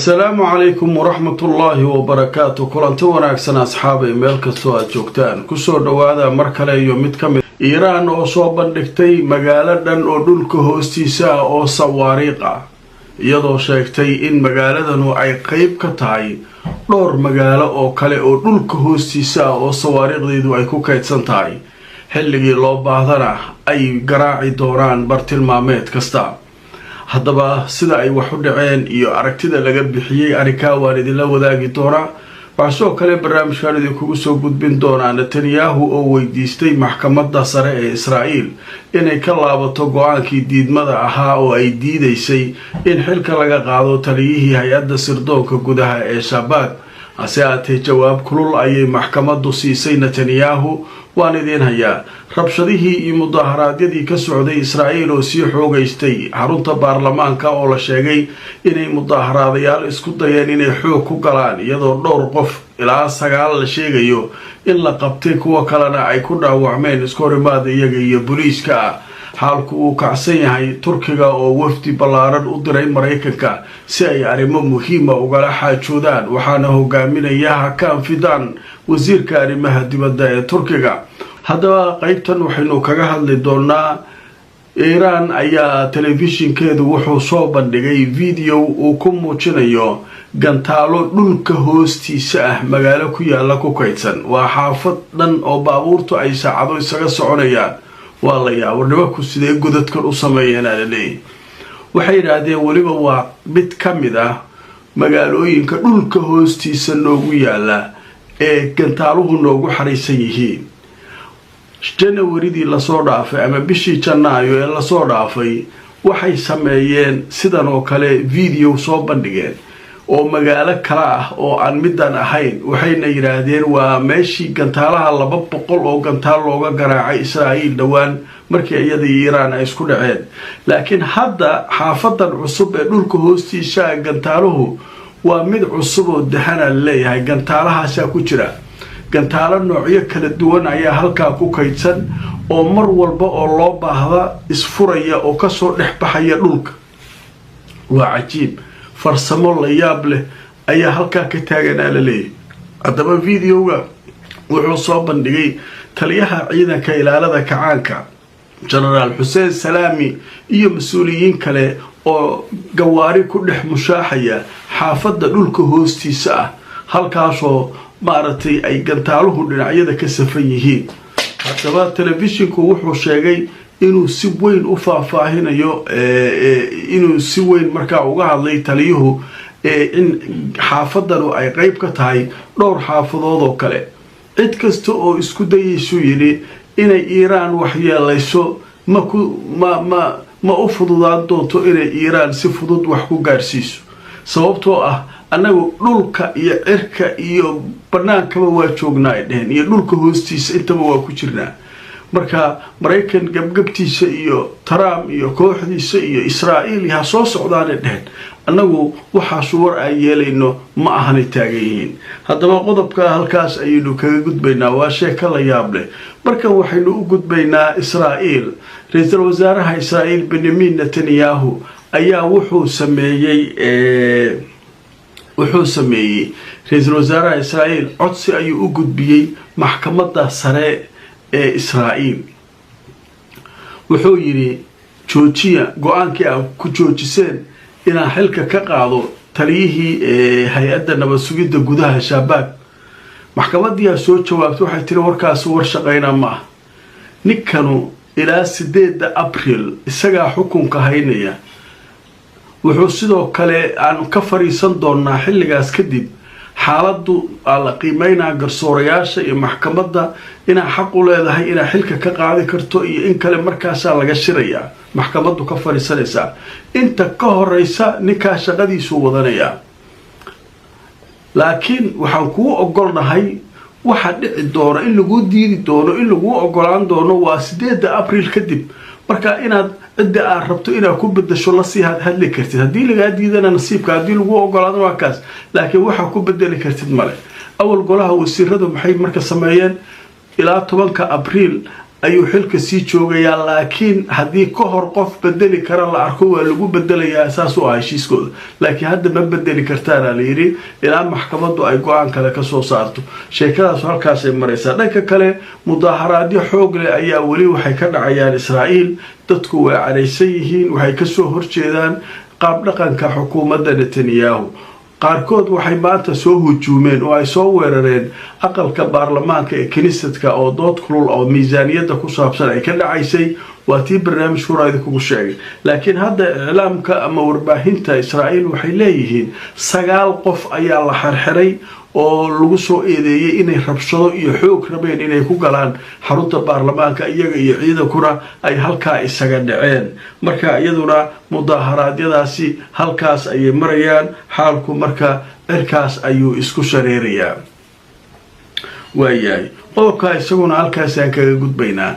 Asalaamu calaykum waraxmatullaahi wabarakaatu. Kulanti wanaagsan, asxaabay, meel kastoo aad joogtaan, kusoo dhowaada mar kale iyo mid ka mid Iiraan oo soo bandhigtay magaalo dhan oo dhulka hoostiisa ah oo sawaariiq ah, iyadoo sheegtay in magaaladanu ay qeyb ka tahay dhowr magaalo oo kale oo dhulka hoostiisa ah oo sawaariiqdeedu ay ku kaydsan tahay, xilligii loo baahdana ay garaaci doonaan bartilmaameed kasta. Haddaba, sida ay wax u dhaceen iyo aragtida laga bixiyey arrinkaa waan idinla wadaagi doonaa. Waxaa sidoo kale barnaamijkan idinkugu soo gudbin doonaa Netanyahu oo weydiistay maxkamadda sare ee Israa'iil inay ka laabato go-aankii diidmada ahaa oo ay diideysay in xilka laga qaado taliyihii hay-adda sirdoonka gudaha ee Shabaag. Hase aatee, jawaab kulul ayay maxkamaddu siisay Netanyahu. Waan idiin hayaa rabshadihii iyo mudaharaadyadii ka socday Israa'iil oo sii xoogaystay, xarunta baarlamaanka oo la sheegay inay mudaaharaadayaal isku dayeen inay xoog ku galaan, iyadoo dhowr qof, ilaa sagaal la sheegayo in la qabtay, kuwo kalena ay ku dhaawacmeen isku horimaada iyaga iyo booliiska ah. Xaalku uu kacsan yahay. Turkiga oo wafdi ballaaran u diray Maraykanka si ay arrimo muhiima ugala xaajoodaan, waxaana hogaaminaya Hakan Fidan, wasiirka arrimaha dibadda ee Turkiga. Haddaba, qeybtan waxaynu kaga hadli doonaa Iiraan ayaa telefishinkeedu wuxuu soo bandhigay video uu ku muujinayo gantaalo dhulka hoostiisa ah magaalo ku yaalla ku kaydsan. Waa xaafad dhan oo baabuurtu ay saacado isaga soconayaan. Waa la yaabo, nimanku sidee godadkan u sameeyeenaa la leeyahy. Waxay yidhaahdeen weliba waa mid ka mid ah magaalooyinka dhulka hoostiisa noogu yaala ee gantaaluhu noogu xariisan yihiin. Janawaridii lasoo dhaafay ama bishii Janaayo ee lasoo dhaafay waxay sameeyeen sidan oo kale, video soo bandhigeen oo magaalo kale ah oo aan middan ahayn. Waxayna yidhaahdeen waa meeshii gantaalaha 200 oo gantaal looga garaacay Israa'iil dhowaan markii iyada iyo Iiraan ay isku dhaceen. Laakiin hadda xaafadan cusub ee dhulka hoostiisa gantaaluhu waa mid cusub oo dahana leeyahay. Gantaalahaasaa ku jira, gantaalo noocyo kala duwan ayaa halkaa ku kaydsan oo mar walba oo loo baahda isfuraya oo kasoo dhex baxaya dhulka. Waa cajiib, farsamo la yaab leh ayaa halkaa ka taaganaa la leeyahay. Haddaba, videoga wuxuu soo bandhigay taliyaha ciidanka ilaalada kacaanka, Genaraal Xuseen Salaami, iyo mas-uuliyiin kale oo gawaari ku dhex mushaaxaya xaafadda dhulka hoostiisa ah, halkaasoo maaragtay ay gantaaluhu dhinacyada ka safan yihiin. Haddaba, telefishinku wuxuu sheegay inuu si weyn u faahfaahinayo, inuu si weyn markaa uga hadlay taliyuhu in xaafadanu ay qeyb ka tahay dhowr xaafadood oo kale. Cid kasta oo isku dayaysuu yidhi inay Iiraan waxyeelayso ma ku ma ma ma u fududaan doonto inay Iiraan si fudud wax ku gaarsiiso, sababtoo ah annagu dhulka iyo cirka iyo bannaankaba waa joognaa, ay dheheen, iyo dhulka hoostiisa intaba waa ku jirnaa. Marka Maraykan gabgabtiisa iyo Trump iyo kooxdiisa iyo Israa'iil ha soo socdaanay dheheen, annagu waxaasu war aan yeelayno ma ahanay taagan yihiin. Haddaba, qodobka halkaas ayaynu kaga gudbaynaa, waa sheeko la yaab leh. Markan waxaynu u gudbaynaa Israa'iil. Ra-iisul wasaaraha Israa'iil Benyamin Netanyahu ayaa wuxuu sameeyey, ra-iisul wasaaraha Israa'iil codsi ayuu u gudbiyey maxkamadda sare ee Israa'iil. Wuxuu yidhi: "Joojiya go-aankii aad ku joojiseen inaan xilka ka qaado taliyihii hay-adda nabad sugidda gudaha, Shabaag." Maxkamadiyaa soo jawaabtay, waxay tiri: "Warkaasi war shaqaynaa ma ah. Ninkanu ilaa 8da Abril isagaa xukunka haynaya. Wuxuu sidoo kale aan ka fadhiisan doonaa xilligaas kadib, xaaladdu aa la qiimeynaa garsoorayaasha iyo maxkamadda inaa xaq u leedahay inaa xilka ka qaadi karto iyo in kale. Markaasaa laga shirayaa, maxkamaddu ka fadhiisanaysaa. Inta ka horeysa ninkaa shaqadiisuu wadanayaa, laakiin waxaan kuu ogolnahay waxa dhici doono in laguu diidi doono, in laguu ogolaan doono waa 8da Abril kadib. Marka inaad cidda aad rabto inaad ku bedasho lasii hadhadli kartid. Haddii lagaa diidana nasiibka, haddii laguu ogolaadana waa kaas, laakiin waxaa ku bedeli kartid male." Awal golaha wasiiradu maxay marka sameeyeen? Ilaa 10ka Abriil Ayuu xilka sii joogayaa, laakiin haddii ka hor qof bedeli kara la arko, waa lagu bedelayaa. Saas u ah heshiiskooda, laakiin hadda ma bedeli kartaana la yidhi ilaa maxkamaddu ay go-aan kale kasoo saarto. Sheekadaas halkaasay maraysaa. Dhanka kale, mudaaharaadyo xoog leh ayaa weli waxay ka dhacayaan Israa'iil. Dadku way cadhaysan yihiin, waxay kasoo horjeedaan qaab dhaqanka xukuumadda Netanyahu. Qaarkood waxay maanta soo hujuumeen oo ay soo weerareen aqalka baarlamaanka ee Knessetka, oo dood kulul oo miisaaniyadda ku saabsan ay ka dhacaysay. Waa tii barnaamijku hore idinkugu sheegay. Laakiin hadda iclaamka ama warbaahinta Israa'iil waxay leeyihiin 9 qof ayaa la xirxiray oo lagu soo eedeeyey inay rabshado iyo xoog rabeen inay ku galaan xarunta baarlamaanka, iyaga iyo ciidankuna ay halkaa isaga dhaceen. Marka iyaduna mudaaharaadyadaasi halkaas ayay marayaan. Xaalku marka cirkaas ayuu isku shareerayaa. Waayahay, qodobkaa isaguna halkaasaan kaga gudbaynaa.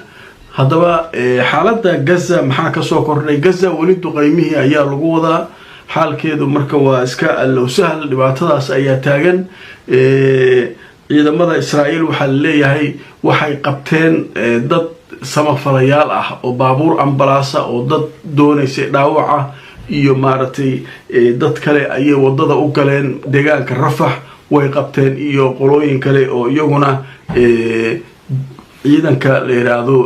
Haddaba, xaaladda Gaza maxaa kasoo kordhay? Gaza weli duqeymihii ayaa lagu wadaa. Xaalkeedu marka waa iska allow sahal. Dhibaatadaas ayaa taagan. Ciidamada Israa'iil waxaa la leeyahay waxay qabteen dad samafalayaal ah oo baabuur ambalaasa oo dad doonaysay dhaawaca iyo maaragtay dad kale ayay wadada u galeen deegaanka Rafax. Way qabteen, iyo qolooyin kale oo iyaguna ciidanka la yidhaahdo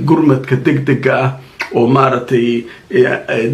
gurmadka deg dega ah oo maaragtay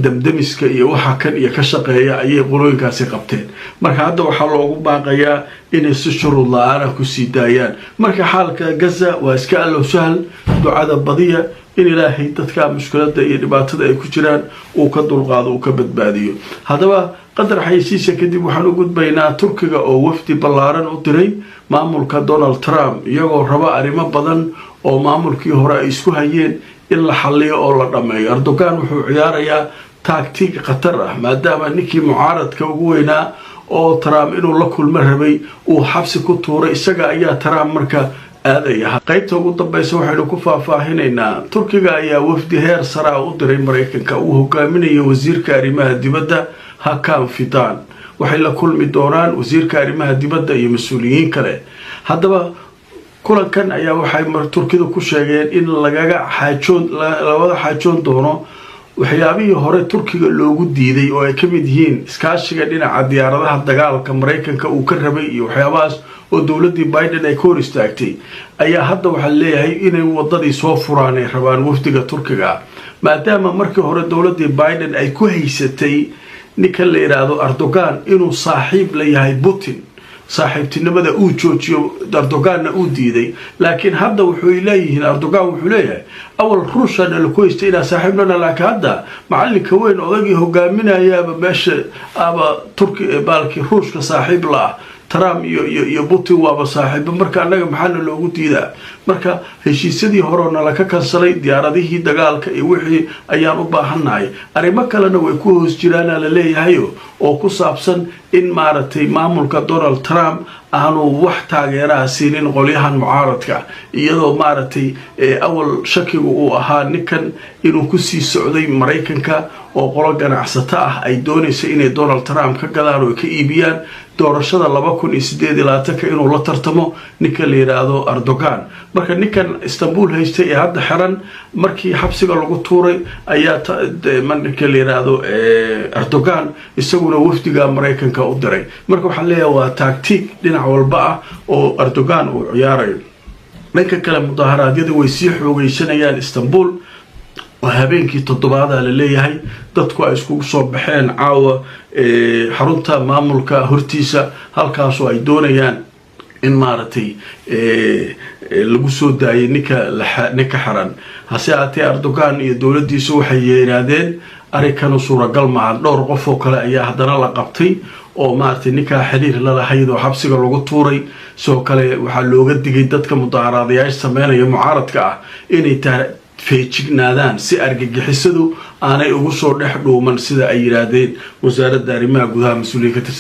damdamiska iyo waxa kan iyo ka shaqeeya ayay qolooyinkaasi qabteen. Marka hadda waxaa loogu baaqayaa inay si shuruud la-aana kusii daayaan. Marka xaalka Gaza waa iska allow sahal. Ducada badiya in Ilaahay dadka mushkiladda iyo dhibaatada ay ku jiraan uu ka dulqaado, uu ka badbaadiyo. Haddaba, qadar xayeysiisa kadib waxaan u gudbaynaa Turkiga oo wafdi ballaaran u diray maamulka Donald Trump, iyagoo raba arrimo badan oo maamulkii hore ay isku hayeen in la xalliyo oo la dhammeeyo. Erdogan wuxuu ciyaarayaa tactic khatar ah, maadaama ninkii mucaaradka ugu weynaa oo Trump inuu la kulmo rabay uu xabsi ku tuuray. Isaga ayaa Trump marka aadaya. Qaybta ugu dambeysa waxaynu ku faahfaahinaynaa Turkiga ayaa wafdi heer saraa u diray Maraykanka, uu hogaaminayo wasiirka arrimaha dibadda Hakan Fidan. Waxay la kulmi doonaan wasiirka arrimaha dibadda iyo mas-uuliyiin kale. Haddaba, kulankan ayaa waxay Turkidu ku sheegeen in lagaga xaajoon lawada xaajoon doono waxyaabihii hore Turkiga loogu diiday, oo ay ka mid yihiin iskaashiga dhinaca diyaaradaha dagaalka Maraykanka uu ka rabay iyo waxyaabahaas oo dowladdii Biden ay ka hor istaagtay. Ayaa hadda waxaa leeyahay inay wadadii soo furaan ay rabaan wafdiga Turkiga, maadaama markii hore dowladdii Biden ay ku haysatay ninka la yidhaahdo Erdogan inuu saaxiib la yahay Putin, saaxiibtinimada uu joojiyo, Erdoganna uu diiday. Laakiin hadda wuxuu leeyihiin, Erdogan wuxuu leeyahay, awal Ruushana laku haystay inaa saaxiib lana, laakiin hadda macalinka weyn, odagii hogaaminayaaba meesha aba Turki baalkii Ruushka saaxiib la ah. Trump iyo Putin waaba saaxiibo, marka annaga maxaana loogu diidaa? Marka heshiisyadii horeo nalaka kansalay, diyaaradihii dagaalka iyo wixii ayaan u baahannahay. Arrimo kalena way ku hoos jiraana la leeyahayo, oo ku saabsan in maaragtay maamulka Donald Trump aanu wax taageeraha siinin qolyahan mucaaradka, iyadoo maaragtay awal shakigu uu ahaa ninkan inuu kusii socday Maraykanka oo qolo ganacsato ah ay doonaysa inay Donald Trump ka gadaan oo ka iibiyaan doorashada 2028-ka inuu la tartamo ninka la yidhaahdo Erdogan. Marka ninkan Istanbul haystay ee hadda xiran, markii xabsiga lagu tuuray ayaa ninka la yidhaahdo Erdogan isaguna wafdiga Maraykanka u diray. Marka waxaan leeyahay waa tactic dhinac walba ah oo Erdogan uu ciyaarayo. Dhanka kale, mudaharaadyada way sii xoogeysanayaan Istanbul. Waa habeenkii toddobaada la leeyahay dadku ay iskugu soo baxeen caawa xarunta maamulka hortiisa, halkaasoo ay doonayaan in maaragtay lagu soo daayay ninka xiran. Hase haatee, Erdogan iyo dowladdiisu waxay yidhaahdeen arrinkanu suuragal maaha. Dhowr qof oo kale ayaa haddana la qabtay oo maaragtay ninkaa xiriir lalahayd oo xabsiga lagu tuuray. Sidoo kale waxaa looga digay dadka mudaaharaadayaasha sameynaya mucaaradka ah inay feejignaadaan si argagixisadu aanay ugu soo dhex dhuuman, sida ay yidhaahdeen wasaaradda arrimaha gudaha mas-uuliyiin ka tirsan.